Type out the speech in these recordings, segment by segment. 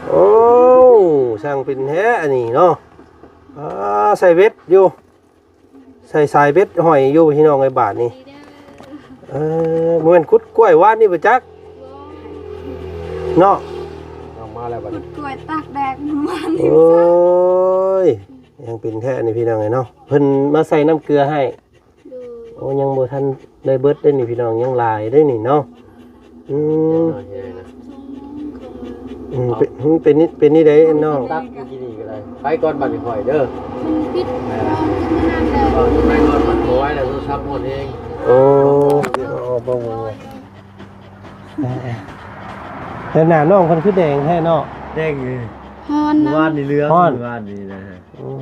ໂອ້ ຊ່າງເປັນແທ້ອັນນີ້ເນາະ. ອ່າ ໃສ່ເບັດຢູ່ ໃສ່ສາຍເບັດຫ້ອຍຢູ່ ພີ່ນ້ອງເອີຍ ບາດນີ້. ເອີ ບໍ່ແມ່ນຂຸດກ້ວຍວານນີ້ບໍ່ຈັກເນາະ. ເອົາມາແລ້ວບັດນີ້ ຂຸດກ້ວຍຕາກແດດວານນີ້. ໂອ້ຍ ຍັງເປັນແທ້ນີ້ ພີ່ນ້ອງເອີຍເນາະ. ເພິ່ນມາໃສ່ນ້ຳເກືອໃຫ້. ໂອ້ ຍັງບໍ່ທັນໄດ້ເບິດເດ້ນີ້ ພີ່ນ້ອງ ຍັງຫຼາຍເດ້ນີ້ເນາະ. ອືມ ອືມ ເປັນ ເປັນ ເປັນນີ້ໃດ໋ນ້ອງ? ຕັກຢູ່ທີ່ນີ້ກໍໄດ້. ໄປກ່ອນບັດນີ້ຂ້ອຍເດີ. ມັນປິດ ເອີ ໄປກ່ອນ ມັນບໍ່ໄຫວແລ້ວ ໂທລະສັບໝົດເອງ. ໂອ້ ບໍ່ ບໍ່ ບໍ່ ເອີ ເອີ ເຫັນໜ້ານ້ອງເພິ່ນຄືແດງແທ້ເນາະ. ແດງຢູ່. ຮ້ອນນະ ວານນີ້ເຫຼືອງ ຮ້ອນ ວານນີ້ນະ. ອືມ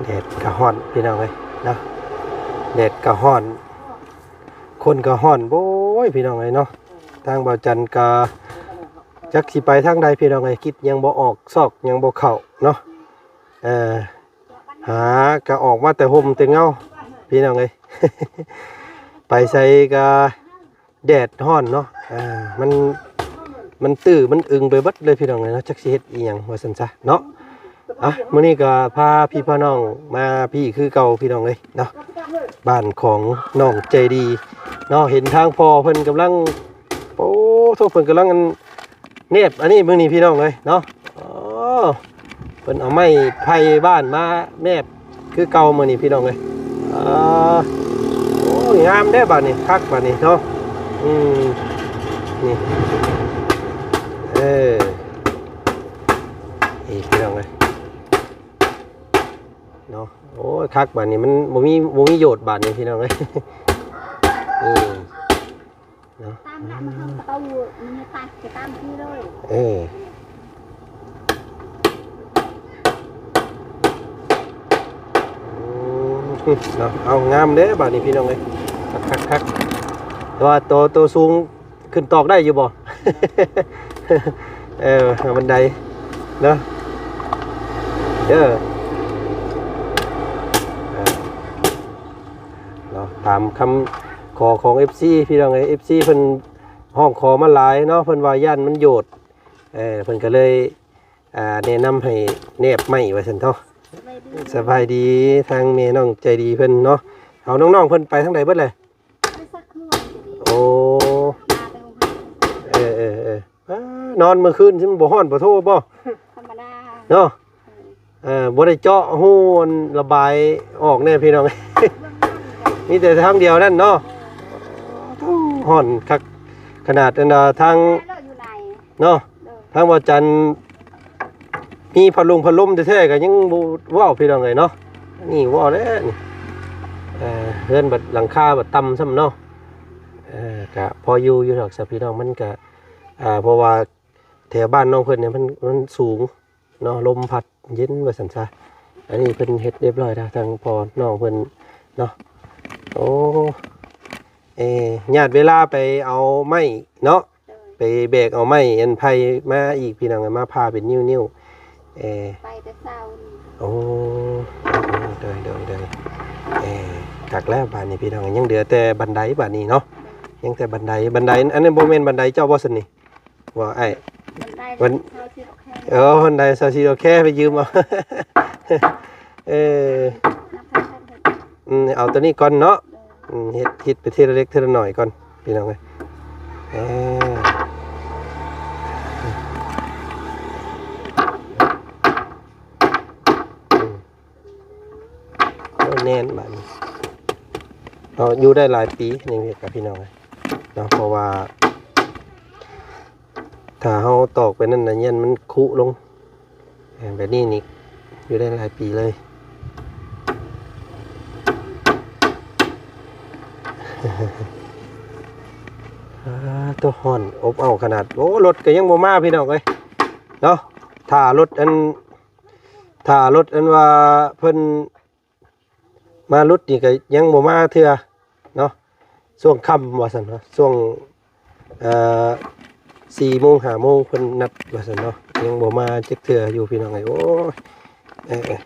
ແດດກະຮ້ອນ ພີ່ນ້ອງເອີຍເນາະ. ແດດກະຮ້ອນ ຄົນກະຮ້ອນ ໂອ້ຍ ພີ່ນ້ອງເອີຍເນາະ. ທາງບ່າວຈັນກະຈັກຊິໄປທາງໃດ ພີ່ນ້ອງເອີຍ ຄິດຫຍັງບໍ່ອອກ ຊອກຫຍັງບໍ່ເຂົ້າເນາະ. ເອີ ຫາກະອອກມາແຕ່ຮົ່ມແຕ່ເງົາ ພີ່ນ້ອງເອີຍ. ໄປໃສກະແດດຮ້ອນເນາະ. ເອີ ມັນ ມັນຕື້ມັນອຶງໄປເບິດເລີຍ ພີ່ນ້ອງເອີຍເນາະ. ຈັກຊິເຮັດອີ່ຫຍັງວ່າຊັ້ນຊະເນາະ. ອ່ະ ມື້ນີ້ກໍພາພີ່ພານ້ອງມາພີ້ຄືເກົ່າ ພີ່ນ້ອງເອີຍເນາະ. ບ້ານຂອງນ້ອງໃຈດີເນາະ. ເຫັນທາງພໍ່ເພິ່ນກຳລັງ ໂອ້ໂທ້ ເພິ່ນກຳລັງອັນແນບອັນນີ້ມື້ນີ້ ພີ່ນ້ອງເອີຍເນາະ. ອໍ ເພິ່ນເອົາໄມ້ໄຜ່ບ້ານມາແນບຄືເກົ່າມື້ນີ້ ພີ່ນ້ອງເອີຍ. ອ່າ ໂອ້ຍ ງາມເດ້ບາດນີ້ ຄັກບາດນີ້ເນາະ. ອືມ ນີ້ ເອີ ນີ້ ພີ່ນ້ອງເອີຍເນາະ. ໂອ້ຍ ຄັກບາດນີ້ ມັນບໍ່ມີ ບໍ່ມີໂຫຍດບາດນີ້ ພີ່ນ້ອງເອີຍ. ນີ້ເນາະ ຕາມຫຼັງເຮົາປະຕູ ມັນຕັດໄປຕາມທີ່ເລີຍ. ເອີ ອືມ ເນາະ ເອົາ ງາມເດ້ບາດນີ້ ພີ່ນ້ອງເອີຍ. ຄັກໆໆ ແຕ່ວ່າໂຕ ໂຕສູງ ຂຶ້ນຕອກໄດ້ຢູ່ບໍ່? ເອີ ບັນໄດເນາະ ເດີ ເອີ ເນາະ ຕາມຄຳຂໍຂອງເອັຟຊີ ພີ່ນ້ອງເອີຍ. ເອັຟຊີເພິ່ນຮ້ອງຂໍມາຫຼາຍເນາະ ເພິ່ນວ່າຢ້ານມັນໂຫຍດ ເອີ ເພິ່ນກໍເລີຍ ອ່າ ແນະນຳໃຫ້ແນບໄມ້ວ່າຊັ້ນເທາະ. ສະບາຍດີ ສະບາຍດີ ທາງແມ່ນ້ອງໃຈດີເພິ່ນເນາະ. ເອົາ ນ້ອງໆເພິ່ນໄປທາງໃດເບິດແລ້ວ? ໄປຊັກເຄື່ອງ. ໂອ້ ມາແຕ່ໂຮງຮຽນ. ເອີໆໆ ອາ ນອນມື້ຄືນຊິມັນບໍ່ຮ້ອນບໍ່ໂທບໍ່? ທຳມະດາເນາະ. ເອີ ບໍ່ໄດ້ເຈາະຮູອັນລະບາຍອອກແດ່ພີ່ນ້ອງ ມີແຕ່ທາງດຽວນັ້ນເນາະ. ຮ້ອນຄັກຂະໜາດ ອັນ ທາງເນາະ ທາງບໍ່ຈັນ ມີພັດລົມ ພັດລົມແທ້ໆ ກໍຍັງບໍ່ເວົ້າພີ່ນ້ອງເອີຍເນາະ. ນີ້ເວົ້າແລ້ວນີ້ ເອີ ເຮືອນບັດຫຼັງຄາບັດຕ່ຳຊ້ຳເນາະ. ເອີ ກະພໍຢູ່ຢູ່ດອກຊະພີ່ນ້ອງ ມັນກະ ອ່າ ເພາະວ່າແຖວບ້ານນ້ອງເພິ່ນນີ້ມັນ ມັນສູງເນາະ ລົມພັດເຢັນວ່າຊັ້ນຊະ. ອັນນີ້ເພິ່ນເຮັດຮຽບຮ້ອຍແລ້ວ ທາງພໍ່ນ້ອງເພິ່ນເນາະ. ໂອ້ ເອີ ຍາດເວລາໄປເອົາໄມ້ເນາະ ໂດຍ ໄປແບກເອົາໄມ້ອັນໄຜ່ມາອີກ ພີ່ນ້ອງ ມາຜ່າເປັນນິ້ວໆ. ເອີ ໄປແຕ່ເຊົ້ານີ້. ໂອ້ ໂດຍໆໆ ເອີ ຄັກແລ້ວບາດນີ້ພີ່ນ້ອງ ຍັງເຫຼືອແຕ່ບັນໄດບາດນີ້ເນາະ. ໂດຍ ຍັງແຕ່ບັນໄດ ບັນໄດ ອັນນັ້ນບໍ່ແມ່ນບັນໄດເຈົ້າບໍ່ຊັ້ນນີ້ ບໍ່ອ້າຍ? ບັນໄດ ບັນ ຊາວສີ່ດອກແຄ. ເອີ ບັນໄດຊາວສີ່ດອກແຄ ໄປຢືມເອົາ. ເອີ ອືມ ເອົາໂຕນີ້ກ່ອນເນາະ. ໂດຍ ອືມ ເຮັດ ເຮັດໄປເທື່ອລະເລັກເທື່ອລະໜ້ອຍກ່ອນ ພີ່ນ້ອງເອີຍ. ເອີ ອືມ ໂອ້ ແໜ້ນບາດນີ້ເນາະ ຢູ່ໄດ້ຫຼາຍປີນີ້ ພີ່ນ້ອງເອີຍເນາະ. ເພາະວ່າ ຖ້າເຮົາຕອກໄປນັ້ນນະ ຢ້ານມັນຄຸລົງ. ເອີ ແບບນີ້ນີ້ຢູ່ໄດ້ຫຼາຍປີເລີຍ. ອາ ໂຕ ຮ້ອນອົບເອົາຂະໜາດ. ໂອ້ ລົດກໍຍັງບໍ່ມາ ພີ່ນ້ອງເອີຍເນາະ. ຖ້າລົດອັນ ຖ້າລົດອັນວ່າເພິ່ນ ມາຫຼຸດນີ້ກໍຍັງບໍ່ມາເທື່ອເນາະ. ຊ່ວງຄ່ຳວ່າຊັ້ນເນາະ ຊ່ວງ ເອີ່ ສີ່ໂມງ ຫ້າໂມງເພິ່ນນັດວ່າຊັ້ນເນາະ ຍັງບໍ່ມາຈັກເທື່ອຢູ່ພີ່ນ້ອງເອີຍ. ໂອ້ຍ ເອີ ເອີ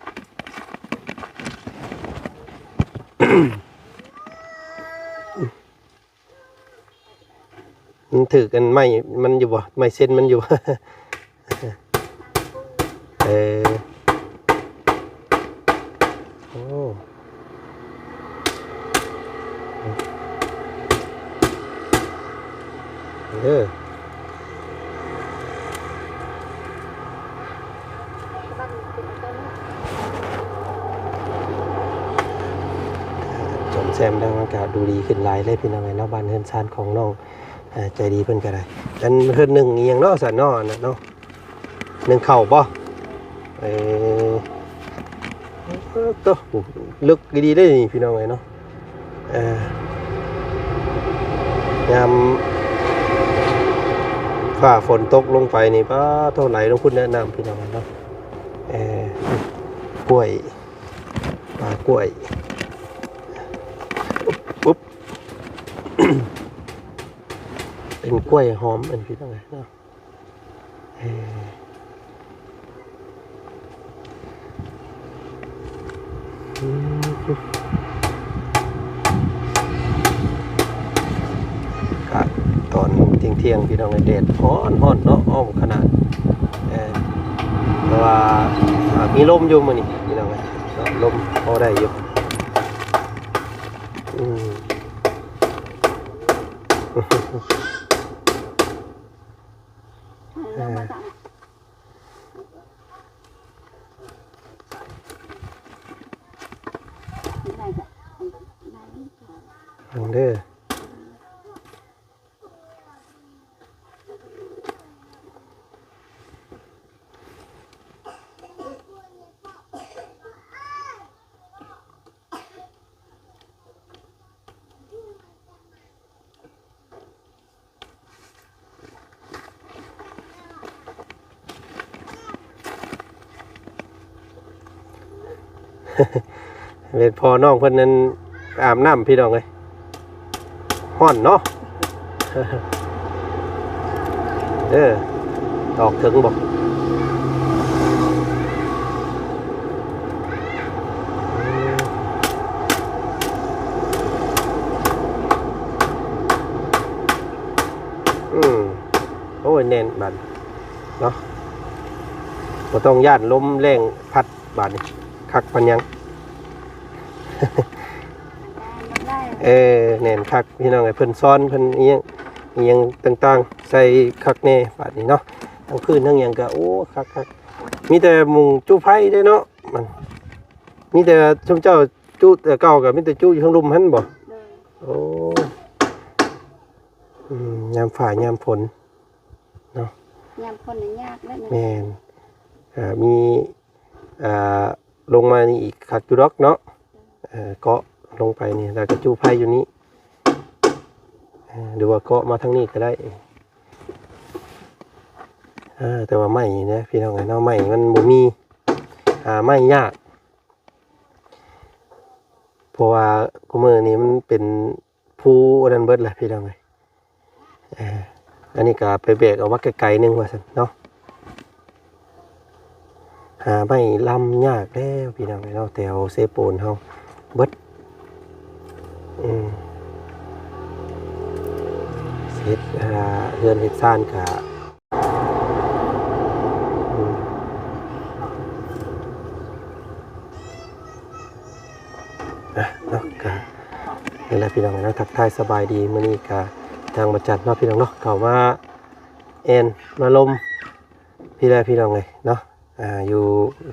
ມັນຖືກອັນໄມ້ມັນຢູ່ບໍ່? ໄມ້ເຊັນມັນຢູ່ບໍ່? ເອີ ໂອ້ ເອີ ສ້ອມແຊມແລ້ວມັນກະດູດີຂຶ້ນຫຼາຍເລີຍພີ່ນ້ອງເອີຍເນາະ ບ້ານເຮືອນຊານຂອງນ້ອງ ເອີ ໃຈດີເພິ່ນກໍໄດ້. ອັນເຮືອນໜຶ່ງອີ່ຫຍັງເນາະສະເນາະ ອັນນັ້ນເນາະ ໜຶ່ງເຂົ້າບໍ່? ເອີ ໂອ້ໂຕ ເລິກອີ່ຫຼີເດ້ນີ້ພີ່ນ້ອງເອີຍເນາະ. ເອີ ຍາມຟ້າຝົນຕົກລົງໄປນີ້ ປາໂທ້ ໄຫຼລົງພຸ້ນແຫຼະນ້ຳພີ່ນ້ອງເອີຍເນາະ. ເອີ ກ້ວຍ ປາກ້ວຍ ອຸບ ອຸບ ເປັນກ້ວຍຫອມອັນພີ່ນ້ອງເອີຍເນາະ. ເອີ ອືມ ກະຕອນທ່ຽງໆ ພີ່ນ້ອງເອີຍ ແດດຮ້ອນໆ ເນາະ ຮ້ອນຂະໜາດ. ເອີ ແຕ່ວ່າ ອ່າ ມີລົມຢູ່ມື້ນີ້ພີ່ນ້ອງເອີຍເນາະ ລົມພໍໄດ້ຢູ່. ອືມ ເອີ ເບິ່ງເດີ. ເປັນພໍ່ນ້ອງເພິ່ນນັ້ນອາບນ້ຳພີ່ນ້ອງເອີຍ ຮ້ອນເນາະ. ເອີ ຕອກເຖິງບໍ່? ອືມ ອືມ ໂອ້ຍ ແໜ້ນບາດເນາະ ບໍ່ຕ້ອງຢ້ານລົມແຮງພັດ ບາດນີ້ຄັກປານຫຍັງ. ເອີ ແໜ້ນຄັກພີ່ນ້ອງເອີຍ ເພິ່ນຊ້ອນ ເພິ່ນອີ່ຫຍັງ ອີ່ຫຍັງຕ່າງໆ ໃສ່ຄັກແນ່ບາດນີ້ເນາະ. ທັງພື້ນທັງຫຍັງກະ ໂອ້ ຄັກໆ ມີແຕ່ມຸງຈຸໄຟເດ້ເນາະ ມັນມີແຕ່ຊຸມເຈົ້າຈຸແຕ່ເກົ່າ ກະມີແຕ່ຈຸຢູ່ທາງລຸ່ມຫັ້ນບໍ່? ໂດຍ ໂອ້ ອືມ ຍາມຟ້າຍາມຝົນ ເນາະ ຍາມຝົນນີ້ຍາກເດ້. ແມ່ນ ອ່າ ມີ ອ່າ ລົງມານີ້ອີກຄັກຢູ່ດອກເນາະ. ເອີ ເກາະລົງໄປນີ້ ແລ້ວກໍຈຸໄຟຢູ່ນີ້ ເອີ ຫຼືວ່າເກາະມາທາງນີ້ກໍໄດ້. ເອີ ແຕ່ວ່າໄມ້ນີ້ນະ ພີ່ນ້ອງເອີຍເນາະ ໄມ້ມັນບໍ່ມີ ຫາໄມ້ຍາກ ເພາະວ່າຄຸມື້ນີ້ມັນເປັນ ພູອັນນັ້ນເບິດແຫຼະພີ່ນ້ອງເອີຍ. ເອີ ອັນນີ້ກໍໄປແບກເອົາມາໄກໆໜຶ່ງວ່າຊັ້ນເນາະ. ຫາໄມ້ລຳຍາກແລ້ວພີ່ນ້ອງເອີຍເນາະ ແຖວເຊໂປນເຮົາເບິດ. ອືມ ເຮັດ ອ່າ ເຮືອນເຮັດຊານກະ ອືມ ອ່ະ ເນາະ ກະນີ້ແຫຼະພີ່ນ້ອງເນາະ ທັກທາຍສະບາຍດີ. ມື້ນີ້ກະທາງບັນຈັດເນາະພີ່ນ້ອງເນາະ ເຂົ້າມາແອ່ນມາລົມ ພີ່ແຫຼະພີ່ນ້ອງເອີຍເນາະ ອ່າ ຢູ່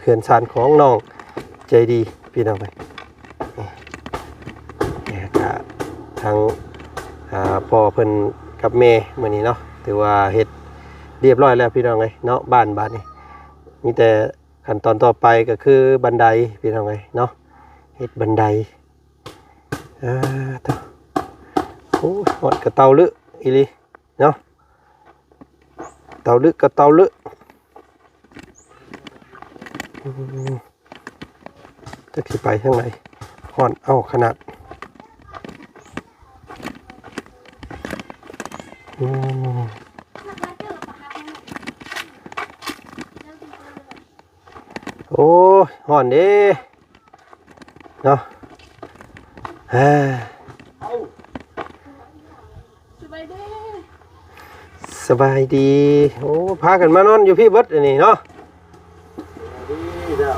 ເຮືອນຊານຂອງນ້ອງໃຈດີພີ່ນ້ອງເອີຍ. ນີ້ ນີ້ກະທາງ ອ່າ ພໍ່ເພິ່ນກັບແມ່ມື້ນີ້ເນາະ ຖືວ່າເຮັດລຽບຮ້ອຍແລ້ວພີ່ນ້ອງເອີຍເນາະ. ບ້ານບາດນີ້ມີແຕ່ຂັ້ນຕອນຕໍ່ໄປກໍຄືບັນໄດພີ່ນ້ອງເອີຍເນາະ ເຮັດບັນໄດ. ອ່າ ໂອ້ ຮອດກະເຕົາລຶອີ່ຫຼີເນາະ. ເຕົາລຶກໍເຕົາລຶ ອືມ ຈັກຊິໄປທາງໃດ ຮ້ອນເອົ້າຂະໜາດ. ອືມ ໂອ້ຍ ຮ້ອນເດ້ເນາະ. ເອີ ສະບາຍດີ ສະບາຍດີ. ໂອ້ ພາກັນມານອນຢູ່ພີ້ເບິດອັນນີ້ເນາະ.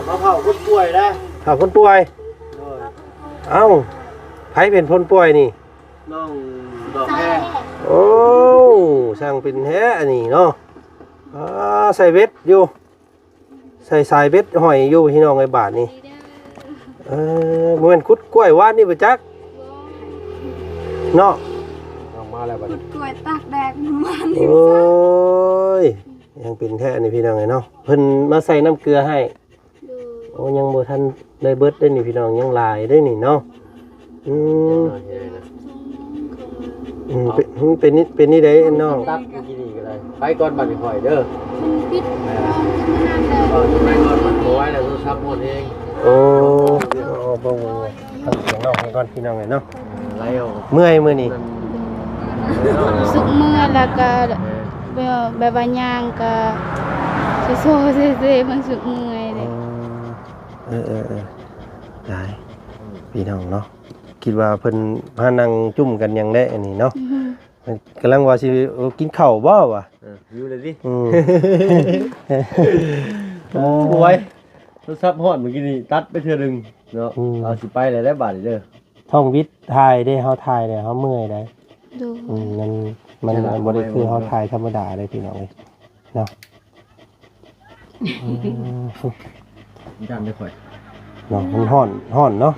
ມາເຝົ້າຄົນປ່ວຍນະ ເຝົ້າຄົນປ່ວຍ. ໂດຍ. ເອົ້າ ໃຜເປັນຄົນປ່ວຍນີ້? ນ້ອງດອກແພ. ໂອ້ ຊ່າງເປັນແທ້ອັນນີ້ເນາະ. ອ່າ ໃສ່ເບັດຢູ່ ໃສ່ສາຍເບັດຫ້ອຍຢູ່ ພີ່ນ້ອງເອີຍ ບາດນີ້. ເອີ ບໍ່ແມ່ນຂຸດກ້ວຍວານນີ້ບໍ່ຈັກເນາະ. ອອກມາແລ້ວບັດນີ້ ຂຸດກ້ວຍຕາກແດດວານນີ້. ໂອ້ຍ ຊ່າງເປັນແທ້ອັນນີ້ ພີ່ນ້ອງເອີຍເນາະ. ເພິ່ນມາໃສ່ນ້ຳເກືອໃຫ້. ໂດຍ. ໂອ້ ຍັງບໍ່ທັນໄດ້ເບິດເດ້ນີ້ ພີ່ນ້ອງ ຍັງຫຼາຍເດ້ນີ້ເນາະ. ອືມ ອືມ ເປັນ ເປັນ ເປັນນີ້ໃດ໋ນ້ອງ? ຕັດມື້ກີ້ນີ້ກໍໄດ້. ໄປກ່ອນບັດນີ້ຂ້ອຍເດີ ມັນປິດ ເອີ ໄປກ່ອນບັດ ບໍ່ໄຫວແລ້ວ ໂທລະສັບໝົດເອງ. ໂອ້ ເບິ່ງຟັງສຽງນ້ອງເພິ່ນກ່ອນ ພີ່ນ້ອງເອີຍເນາະ. ເມື່ອຍມື້ນີ້ ຮູ້ສຶກເມື່ອຍ ແລ້ວກໍແບບວ່າຍ່າງກໍໂຊໆເຊໆ ມັນຮູ້ສຶກເມື່ອຍເດ້. ເອີ ເອີ ເອີ ຕາຍ ພີ່ນ້ອງເນາະ. ຄິດວ່າເພິ່ນພານັ່ງຈຸ້ມກັນຫຍັງແດ່ອັນນີ້ເນາະ. ອືຮຶ ກຳລັງວ່າຊິ ໂອ້ ກິນເຂົ້າບໍ່ວະ? ເອີ ຫິວແລ້ວຕິ. ອືມ ໂອ້ຍ ໂທລະສັບຮ້ອນມື້ກີ້ນີ້ ຕັດໄປເທື່ອໜຶ່ງເນາະ. ອືມ ເອົາ ຊິໄປແລ້ວເດີບາດນີ້ເດີ. ທ້ອງວິດຖ່າຍເດ້ ເຮົາຖ່າຍແລ້ວເຮົາເມື່ອຍໄດ໋. ໂດຍ. ອືມ ມັນ ມັນ ມັນບໍ່ໄດ້ຄືເຮົາຖ່າຍທຳມະດາເດ້ ພີ່ນ້ອງເອີຍເນາະ. ຢ້ານເດ້ຂ້ອຍເນາະ. ມັນຮ້ອນ ຮ້ອນເນາະ.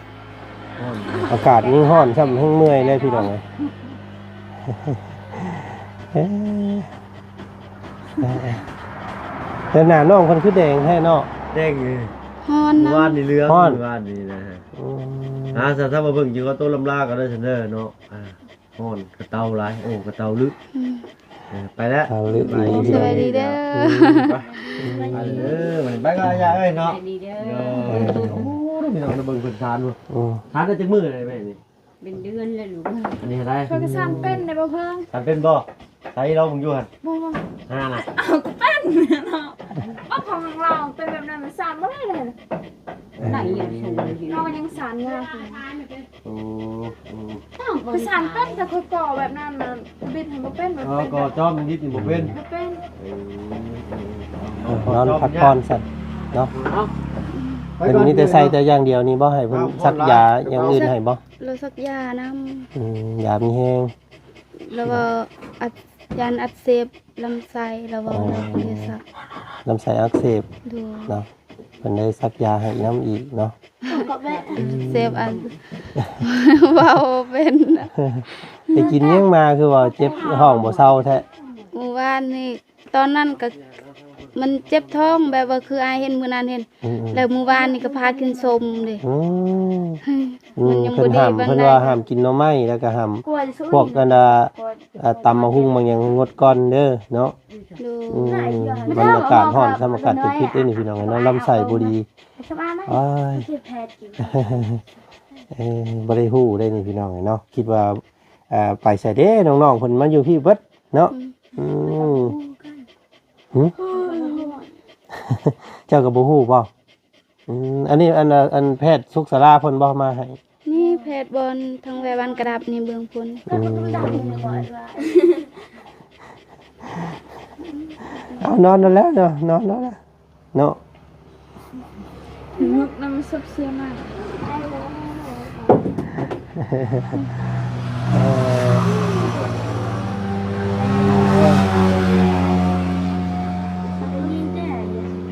ຮ້ອນ ອາກາດຍິ່ງຮ້ອນຊ້ຳ ແຮ່ງເມື່ອຍເລີຍ ພີ່ນ້ອງເອີຍ. ເອີ ແຕ່ໜ້ານ້ອງເພິ່ນຄືແດງແທ້ເນາະ. ແດງຢູ່ ຮ້ອນນະ ວານນີ້ເຫຼືອງ ຮ້ອນ ວານນີ້ນະ. ອືມ ອ່າ ຖ້າ ຖ້າວ່າເບິ່ງຈິງກໍໂຕລຳລາກໍໄດ້ຊັ້ນເດີເນາະ. ອ່າ ຮ້ອນກະເຕົາຫຼາຍ. ໂອ້ ກະເຕົາລຶ. ອືມ ເອີ ໄປແລ້ວ ເຕົາລຶ. ສະບາຍດີເດີ. ອືມ ໄປ ໄປເດີ ໄປກໍຢ່າເອີຍເນາະ. ສະບາຍດີເດີ. ໂອ້ ພີ່ນ້ອງ ເບິ່ງເພິ່ນສານ. ອືມ ສານໄດ້ຈັກມື້ແລ້ວແມ່ນີ້? ເປັນເດືອນແລ້ວລູກ. ອັນນີ້ເທົ່າໃດ? ຂ້ອຍກໍສານເປັນໄດ້ບໍ່ເພິ່ງ? ສານເປັນບໍ່? ໃສ່ລອງເບິ່ງຢູ່ຫັ້ນ. ບໍ່ ບໍ່ ຫານະ. ເອົາ ກໍເປັນເນາະ ເອົາ ຂອງເຮົາເປັນແບບນັ້ນ ມັນສານບໍ່ໄດ້ເລີຍ. ໄດ້ຢູ່ ເຮົາກໍຍັງສານຍາກຢູ່. ໂອ້ ໂອ້ ກໍສານເປັນ ແຕ່ຂ້ອຍກໍ່ແບບນັ້ນນະ ບິດໃຫ້ບໍ່ເປັນ. ເອີ ກໍ່ຈອມບິດນີ້ບໍ່ເປັນ. ບໍ່ເປັນ. ເອີ ນອນພັກຜ່ອນຊັ້ນເນາະ. ເອົາ ເພິ່ນມີແຕ່ໃສ່ແຕ່ຢ່າງດຽວນີ້ບໍ່? ໃຫ້ເພິ່ນສັກຢາຢ່າງອື່ນໃຫ້ບໍ່? ລາວສັກຢານຳ. ອືມ ຢາມີແຮງ ແລ້ວກໍອັກ ຢ້ານອັກເສບລຳໄສ້ ແລ້ວກໍ ອໍ ລາວກໍໄດ້ສັກ ລຳໄສ້ອັກເສບ. ໂດຍ. ເນາະ ເພິ່ນໄດ້ສັກຢາໃຫ້ນຳອີກເນາະ. ເສບອັນ ເວົ້າເປັນ. ໄປກິນຫຍັງມາ ຄືວ່າເຈັບທ້ອງບໍ່ເຊົາແທ້? ມື້ວານນີ້ ຕອນນັ້ນກໍມັນເຈັບທ້ອງ ແບບວ່າຄືອ້າຍເຫັນມື້ນັ້ນເຫັນ. ອືມໆ ແລ້ວມື້ວານນີ້ກໍພາກິນສົ້ມເດ້. ອືມ ມັນຍັງບໍ່ດີປານໃດ. ເພິ່ນຫ້າມ ເພິ່ນວ່າຫ້າມກິນໜໍ່ໄມ້ ແລ້ວກໍຫ້າມພວກອັນນ່າ ອ່າ ຕຳໝາກຫຸ່ງ ບາງຢ່າງງົດກ່ອນເດີເນາະ. ໂດຍ. ອືມ ມັນອາກາດຮ້ອນຊ້ຳ ອາກາດເປັນພິດເດ້ນີ້ ພີ່ນ້ອງເອີຍເນາະ. ລຳໄສ້ບໍ່ດີ. ໂອ້ຍ ເອີ ບໍ່ໄດ້ຮູ້ເດ້ນີ້ ພີ່ນ້ອງເອີຍເນາະ. ຄິດວ່າ ອ່າ ໄປໃສເດ້ ນ້ອງໆເພິ່ນມາຢູ່ພີ້ເບິດເນາະ. ອືມ ອືມ ຫຶ ເຈົ້າກໍບໍ່ຮູ້ບໍ່? ອືມ ອັນນີ້ ອັນ ອັນແພດສຸກສາລາເພິ່ນບໍ່ມາໃຫ້? ນີ້ແພດບ່ອນທາງແວວັນກະດັບນີ້ເບິ່ງພຸ້ນ. ອືມ ເອົານອນນັ້ນແຫຼະເນາະ ນອນນັ້ນແຫຼະ. ເນາະ ນຶກນຳສັບເສຍມາກ. ເອີ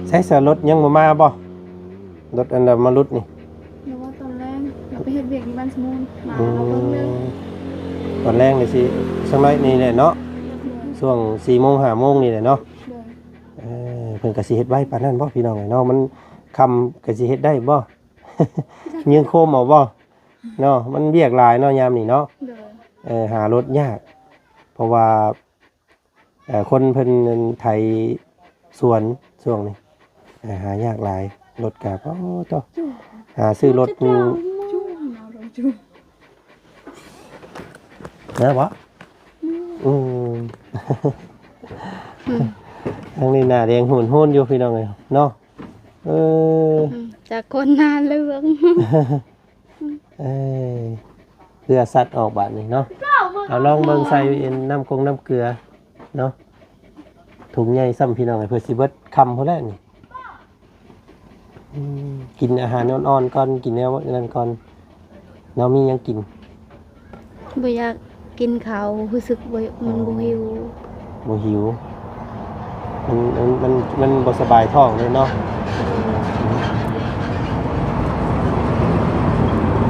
ໃສສະ ລົດຍັງບໍ່ມາບໍ່? ລົດອັນດຳມາຫຼຸດນີ້ ຫຼືວ່າຕອນແລງ ເຮົາໄປເຮັດວຽກຢູ່ບ້ານສະໝູນ ມາ ອືມ ເຮົາເບິ່ງເລີຍ. ຕອນແລງນີ້ຊິ ສັກໜ້ອຍນີ້ແຫຼະເນາະ. ໂດຍ. ຊ່ວງສີ່ໂມງ ຫ້າໂມງນີ້ແຫຼະເນາະ. ໂດຍ. ເອີ ເພິ່ນກໍຊິເຮັດໄວປານນັ້ນບໍ່ ພີ່ນ້ອງເອີຍເນາະ? ມັນຄ່ຳກໍຊິເຮັດໄດ້ບໍ່? ຍິງໂຄມເອົາບໍ່ເນາະ? ມັນວຽກຫຼາຍເນາະ ຍາມນີ້ເນາະ. ໂດຍ. ເອີ ຫາລົດຍາກ ເພາະວ່າ ເອີ ຄົນເພິ່ນໄຖສວນຊ່ວງນີ້ ເອີ ຫາຍາກຫຼາຍ. ລົດກໍ ໂອ້ ໂຕ ຫາຊື້ລົດ ນະບໍ່? ອືມ ອືມ ທາງນີ້ໜ້າແດງໂຮນໆຢູ່ພີ່ນ້ອງເອີຍເນາະ. ເອີ ອືມ ຈາກຄົນໜ້າເຫຼືອງ ເອີ ເພື່ອສັດອອກບາດນີ້ເນາະ. ເອົາລອງເບິ່ງໃສ່ອັນນ້ຳກົງນ້ຳເກືອເນາະ ຖົງໃຫຍ່ຊ້ຳພີ່ນ້ອງເອີຍ ເພື່ອຊິເບິດຄ່ຳພຸ້ນແຫຼະນີ້. ອືມ ກິນອາຫານອ່ອນໆກ່ອນ ກິນແນວນັ້ນກ່ອນເນາະ. ມີຫຍັງກິນ? ບໍ່ຢາກກິນເຂົ້າ ຮູ້ສຶກບໍ່ ມັນບໍ່ຫິວ ບໍ່ຫິວ ມັນ ມັນ ມັນ ມັນບໍ່ສະບາຍທ້ອງເລີຍເນາະ.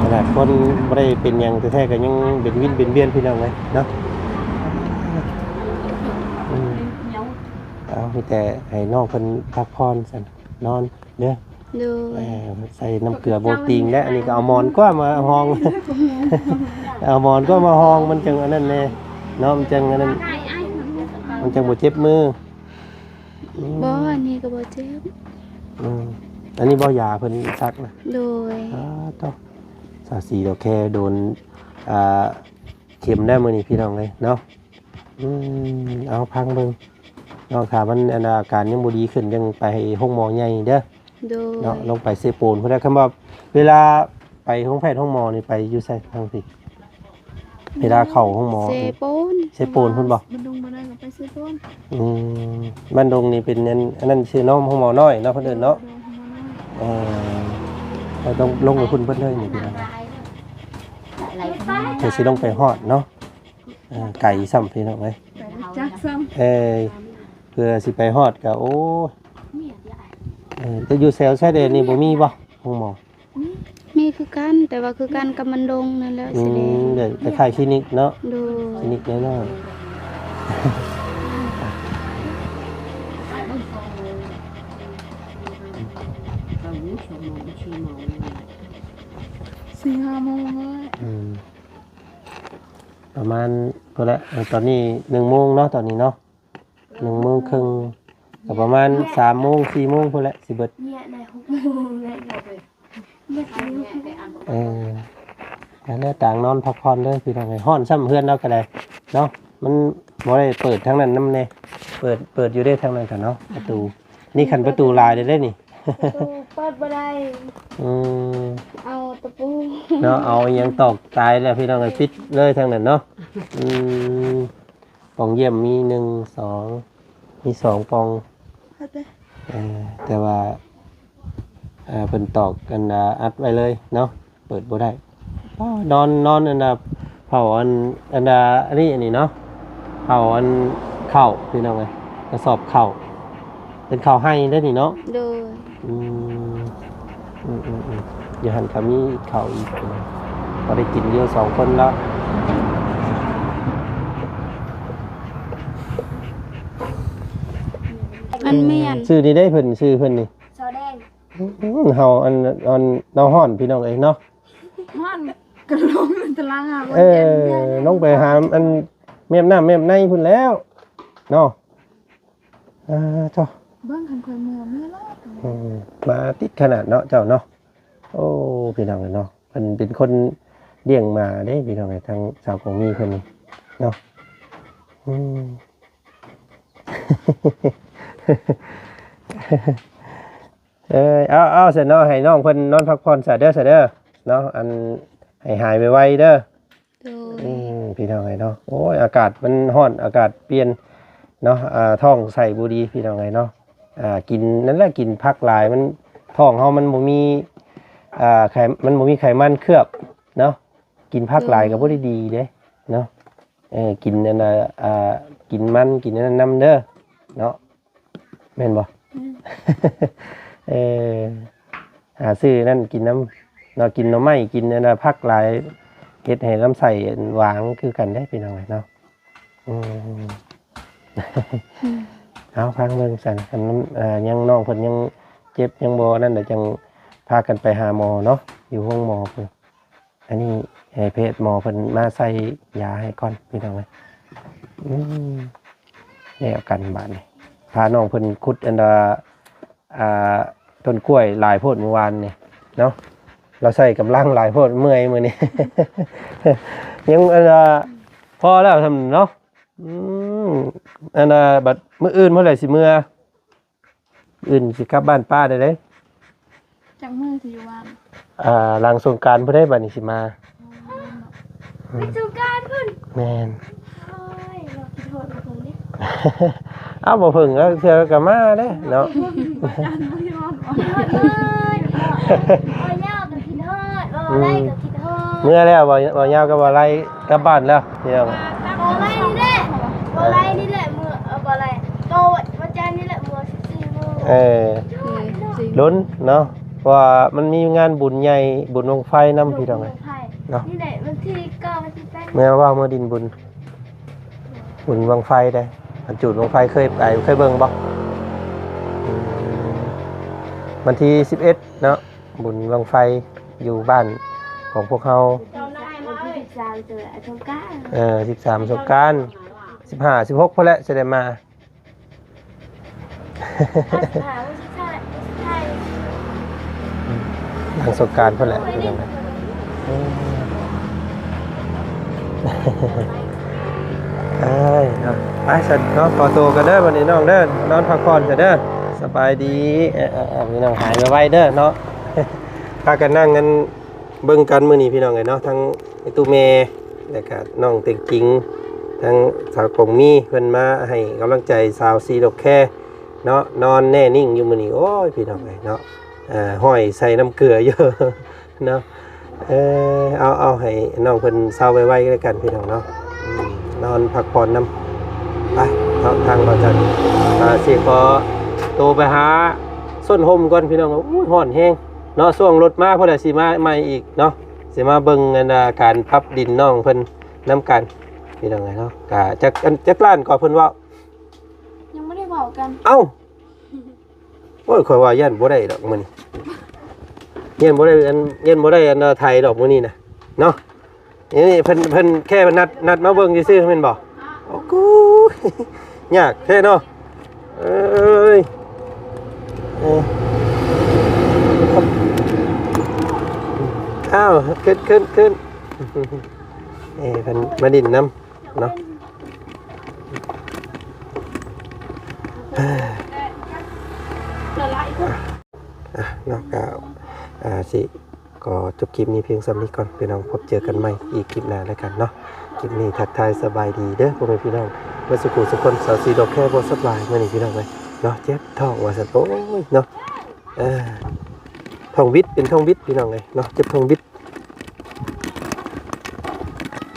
ຂະໜາດຄົນບໍ່ໄດ້ເປັນຫຍັງແທ້ໆ ກໍຍັງເປັນວິນເປັນວຽນ ພີ່ນ້ອງເອີຍເນາະ. ອືມ ເອົາ ມີແຕ່ໃຫ້ນ້ອງເພິ່ນພັກຜ່ອນຊັ້ນ ນອນເດີ. ໂດຍ ເອີ ໃສ່ນ້ຳເກືອໂບຕິງ ແລະອັນນີ້ກໍເອົາໝອນກວ່າມາຮອງ ເອົາໝອນກວ່າມາຮອງ ມັນຈັ່ງອັນນັ້ນແດ່ເນາະ ມັນຈັ່ງອັນນັ້ນ ມັນຈັ່ງບໍ່ເຈັບມື. ອືມ ບໍ່ ອັນນີ້ກໍບໍ່ເຈັບ. ອືມ ອັນນີ້ບໍ່ ຢາເພິ່ນສັກນະ? ໂດຍ ອາ ໂທ້ ສາວສີດອກແຄໂດນ ອ່າ ເຂັມແລ້ວມື້ນີ້ພີ່ນ້ອງເອີຍເນາະ. ອືມ ເອົາ ຟັງເບິ່ງເນາະ ຖ້າມັນ ອັນ ອາການຍັງບໍ່ດີຂຶ້ນ ຍັງໄປໂຮງໝໍໃຫຍ່ເດີ. ໂດຍ ເນາະ ລົງໄປເຊໂປນພຸ້ນແຫຼະ. ຄຳວ່າເວລາໄປໂຮງແພດໂຮງໝໍນີ້ ໄປຢູ່ໃສທາງພີ້? ເວລາເຂົ້າໂຮງໝໍ ເຊໂປນ ເຊໂປນພຸ້ນບໍ່? ບ້ານດົງບໍ່ໄດ້ກໍໄປເຊໂປນ. ອືມ ບ້ານດົງນີ້ເປັນອັນ ອັນນັ້ນຊື່ນ້ອງໂຮງໝໍນ້ອຍເນາະ ເພິ່ນເອີ້ນເນາະ. ໂດຍ ໂຮງໝໍນ້ອຍ ເອີ ເຮົາຕ້ອງລົງໄປພຸ້ນເບິດເລີຍນີ້ພີ່ນ້ອງ ເພື່ອຊິລົງໄປຮອດເນາະ. ເອີ ໄກຊ້ຳພີ່ນ້ອງເອີຍ ໄປຈັກຊ້ຳ. ເອີ ເພື່ອຊິໄປຮອດກໍ ໂອ້ ເອີ ແຕ່ຢູ່ແຖວຊາຍແດນນີ້ບໍ່ມີບໍ່ໂຮງໝໍ? ມີ ມີຄືກັນ ແຕ່ວ່າຄືກັນກັບມັນດົງນັ້ນແຫຼະ. ອືມ ຊາຍແດນ ແບບຄ້າຍໆຄລີນິກເນາະ. ໂດຍ ຄລີນິກນ້ອຍໆ ສີ່ຫ້າໂມງເລີຍ. ອືມ ປະມານພຸ້ນແຫຼະ ເອີ ຕອນນີ້ໜຶ່ງໂມງເນາະ ຕອນນີ້ເນາະ ໜຶ່ງໂມງເຄິ່ງ ກໍປະມານສາມໂມງ ສີ່ໂມງພຸ້ນແຫຼະ ຊິເບິດ. ເອີ ອັນນັ້ນແຫຼະ ຕາງນອນພັກຜ່ອນເດີພີ່ນ້ອງເອີຍ. ຮ້ອນຊ້ຳເຮືອນລາວກໍໄດ້ເນາະ ມັນບໍ່ໄດ້ເປີດທາງນັ້ນນຳແດ່ ເປີດ ເປີດຢູ່ເດ້ທາງນັ້ນກໍເນາະ ປະຕູ. ນີ້ຄັນປະຕູຫຼາຍເດ້ນີ້ ປະຕູເປີດບໍ່ໄດ້. ອືມ ເອົາຕະປູເນາະ ເອົາອີ່ຫຍັງຕອກຕາຍແລ້ວພີ່ນ້ອງເອີຍ ປິດເລີຍທາງນັ້ນເນາະ. ອືມ ປ່ອງຢ້ຽມມີໜຶ່ງ ສອງ ມີສອງປ່ອງ. ເອີ ແຕ່ວ່າ ເອີ ເພິ່ນຕອກອັນ ອັດໄວ້ເລີຍເນາະ ເປີດບໍ່ໄດ້. ອ້າ ນອນ ນອນອັນນ່າ ເຜົາອັນ ອັນນ່າ ອັນນີ້ ອັນນີ້ເນາະ ເຜົາອັນເຂົ້າພີ່ນ້ອງເອີຍ ກະສອບເຂົ້າ ເປັນເຂົ້າໄຮ່ເດ້ນີ້ເນາະ. ໂດຍ ອືມ ອືມໆໆ ຢູ່ຫັ້ນກໍມີເຂົ້າອີກ ພໍໄດ້ກິນຢູ່ສອງຄົນເນາະ. ອັນແມ່ນ ອືມ ຊື່ນີ້ເດ້ ເພິ່ນ ຊື່ເພິ່ນນີ້ ຊາວແດງ. ອືມ ເຮົາອັນ ອັນ ເຮົາຮ້ອນພີ່ນ້ອງເອີຍເນາະ ຮ້ອນກະລົງຕາລາງຫາ. ເອີ ລົງໄປຫາອັນແມບນ້ຳແມບໃນພຸ້ນແລ້ວເນາະ. ອ່າ ເຈົ້າ ເບິ່ງຄັນຂ້ອຍເມືອ ເມືອລະ. ອືມ ມາຕິດຂະໜາດເນາະເຈົ້າເນາະ. ໂອ້ ພີ່ນ້ອງເອີຍເນາະ ເພິ່ນເປັນຄົນລ້ຽງໝາເດ້ພີ່ນ້ອງເອີຍ ທາງສາວກອງມີເພິ່ນນີ້ເນາະ. ອືມ ເອີຍ ເອົາ ເອົາ ຊັ້ນເນາະ ໃຫ້ນ້ອງເພິ່ນນອນພັກຜ່ອນຊະເດີ ຊະເດີເນາະ ອັນ ໃຫ້ຫາຍໄວໆເດີ. ໂດຍ ອືມ ພີ່ນ້ອງເອີຍເນາະ ໂອ້ຍ ອາກາດມັນຮ້ອນ ອາກາດປ່ຽນເນາະ ອ່າ ທ້ອງໃສ່ບໍ່ດີ ພີ່ນ້ອງເອີຍເນາະ. ອ່າ ກິນນັ້ນແຫຼະ ກິນຜັກຫຼາຍ ມັນ ທ້ອງເຮົາມັນບໍ່ມີ ອ່າ ໄຂ ມັນບໍ່ມີໄຂມັນເຄືອບເນາະ ກິນຜັກຫຼາຍກໍບໍ່ໄດ້ດີເດ້ເນາະ. ເອີ ກິນອັນນ່າ ອ່າ ກິນມັນ ກິນອັນນັ້ນນຳເດີເນາະ. ແມ່ນບໍ່? ແມ່ນ ເອີ ຫາຊື້ນັ້ນກິນນຳເນາະ ກິນໜໍ່ໄມ້ ກິນອັນນ່າ ຜັກຫຼາຍ ເຮັດໃຫ້ລຳໄສ້ຫວາງຄືກັນເດ້ ພີ່ນ້ອງເອີຍເນາະ. ອືມ ອືມ ເອົາ ຟັງເບິ່ງຊັ້ນ ຄັນມັນ ເອີ ຍັງ ນ້ອງເພິ່ນຍັງເຈັບ ຍັງບໍ່ນັ້ນ ດຽວຈັ່ງພາກັນໄປຫາໝໍເນາະ ຢູ່ໂຮງໝໍພຸ້ນ. ອັນນີ້ໃຫ້ແພດໝໍເພິ່ນມາໃສ່ຢາໃຫ້ກ່ອນ ພີ່ນ້ອງເອີຍ. ອືມ ແລ້ວກັນບາດນີ້ ພານ້ອງເພິ່ນຂຸດອັນດາ ອ່າ ຕົ້ນກ້ວຍຫຼາຍໂພດມື້ວານນີ້ເນາະ ລາວໃຊ້ກຳລັງຫຼາຍໂພດ ເມື່ອຍມື້ນີ້ ຍັງອັນດາ ພໍແລ້ວຊ່ຳເນາະ. ອືມ ອັນນ່າ ບັດມື້ອື່ນເມື່ອໃດຊິເມືອ? ອື່ນຊິກັບບ້ານປ້າໄດ້ເດ້. ຈັກມື້ຊິຢູ່ບ້ານ? ອ່າ ຫຼັງສົງການພຸ້ນເດ້ ບັດນີ້ຊິມາ. ອໍ ເປັນສົງການພຸ້ນ. ແມ່ນ. ໂອ້ຍ ເນາະ ຄິດຮອດບໍ່ເພິ່ງເດ້. ເອົາ ບໍ່ເພິ່ງແລ້ວເທື່ອກໍມາເດ້ເນາະ. ບໍ່ຄິດຮອດບໍ່? ບໍ່ຄິດຮອດເລີຍ. ບໍ່ຍາວກໍຄິດຮອດ ບໍ່ໄລກໍຄິດຮອດ. ອືມ ເມື່ອແລ້ວ ບໍ່ ບໍ່ຍາວກັບບໍ່ໄລ ກັບບ້ານແລ້ວພີ່ນ້ອງ. ບໍ່ໄລນີ້ແຫຼະ ບໍ່ໄລນີ້ແຫຼະ ມື້ ເອີ ບໍ່ໄລ ກໍວັນຈັນນີ້ແຫຼະ ມື້ສິບສີ່ໂມງ. ເອີ ເອີ ລຸ້ນເນາະ ເພາະວ່າມັນມີງານບຸນໃຫຍ່ ບຸນບັ້ງໄຟນຳພີ່ນ້ອງເອີຍ ເນາະ. ນີ້ແຫຼະ ວັນທີເກົ້າ ວັນທີແປດ ແມ່ນວ່າມື້ດິນບຸນ ບຸນບັ້ງໄຟເດ້. ອັນຈູດບັ້ງໄຟເຄີຍໄປ ເຄີຍເບິ່ງບໍ່? ອືມ ວັນທີສິບເອັດເນາະ ບຸນບັ້ງໄຟຢູ່ບ້ານຂອງພວກເຮົາ. ເອີ ສິບສາມສົງການ ສິບຫ້າ ສິບຫົກພຸ້ນແຫຼະ ຊິໄດ້ມາ. ສິບຫ້າ ວັນສຸດທ້າຍ ວັນສຸດທ້າຍ ຫຼັງສົງການພຸ້ນແຫຼະພີ່ນ້ອງ. ເອີ ເອີຍເນາະ ໄປຊັ້ນເນາະ ຂໍໂຕກັນເດີບັດນີ້ນ້ອງເດີ ນອນພັກຜ່ອນຊະເດີ. ສະບາຍດີ ເອີ ເອີ ເອີ ພີ່ນ້ອງ ຫາຍໄວໆເດີເນາະ. ພາກັນນັ່ງກັນເບິ່ງກັນມື້ນີ້ພີ່ນ້ອງເອີຍເນາະ ທັງແມ່ຕູ້ແມ່ ແລ້ວກະນ້ອງເຕັງຈິງ ທັງສາວກົງມີ ເພິ່ນມາໃຫ້ກຳລັງໃຈສາວສີດອກແຄເນາະ ນອນແນ່ນິ່ງຢູ່ມື້ນີ້. ໂອ້ຍ ພີ່ນ້ອງເອີຍເນາະ ເອີ ຫ້ອຍໃສ່ນ້ຳເກືອຢູ່ ເນາະ. ເອີ ເອົາ ເອົາໃຫ້ນ້ອງເພິ່ນເຊົາໄວໆແລ້ວກັນພີ່ນ້ອງເນາະ. ອືມ ນອນພັກຜ່ອນນຳ ໄປເນາະ. ທາງບ່າວຈັນ ອ່າ ຊິຂໍໂຕໄປຫາສົ້ນຮົ່ມກ່ອນພີ່ນ້ອງ. ໂອ້ຍ ຮ້ອນແຮງເນາະ. ຊ່ວງລົດມາພຸ້ນແຫຼະ ຊິມາໃໝ່ອີກເນາະ ຊິມາເບິ່ງອັນ ອ່າ ການປັບດິນນ້ອງເພິ່ນນຳກັນພີ່ນ້ອງເອີຍເນາະ. ກະຈັກ ອັນ ຈັກລ້ານກໍເພິ່ນເວົ້າ? ຍັງບໍ່ໄດ້ເວົ້າກັນ. ເອົ້າ ໂອ້ຍ ຂ້ອຍວ່າຢ້ານບໍ່ໄດ້ດອກມື້ນີ້ ຢ້ານບໍ່ໄດ້ອັນ ຢ້ານບໍ່ໄດ້ອັນ ໄຖດອກມື້ນີ້ນະເນາະ. ນີ້ເພິ່ນ ເພິ່ນແຄ່ນັດ ນັດມາເບິ່ງຊື່ໆແມ່ນບໍ່? ໂອ້ໂຫ ຍາກແທ້ເນາະ. ເອີຍ ເອີ ອ້າວ ຂຶ້ນ ຂຶ້ນ ຂຶ້ນ ເອີ ເພິ່ນມາຫຼິ້ນນຳ ເນາະ. ອ່ະ ເນາະ ກໍ ອ່າ ຊິຂໍຈົບຄລິບນີ້ພຽງສ່ຳນີ້ກ່ອນພີ່ນ້ອງ. ພົບເຈີກັນໃໝ່ອີກຄລິບໜ້າແລ້ວກັນເນາະ. ຄລິບນີ້ທັກທາຍສະບາຍດີເດີພໍ່ແມ່ພີ່ນ້ອງເບິດສູ່ຜູ້ສູ່ຄົນ. ສາວສີດອກແຄບໍ່ສະບາຍມື້ນີ້ພີ່ນ້ອງເອີຍເນາະ ເຈັບທ້ອງວ່າຊັ້ນ. ໂອ້ຍ ເນາະ ເອີ ທ້ອງບິດ ເປັນທ້ອງບິດພີ່ນ້ອງເອີຍເນາະ ເຈັບທ້ອງບິດ.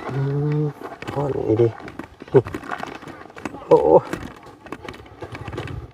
ອືມ ຮ້ອນອີ່ຫຼີ. ໂອ້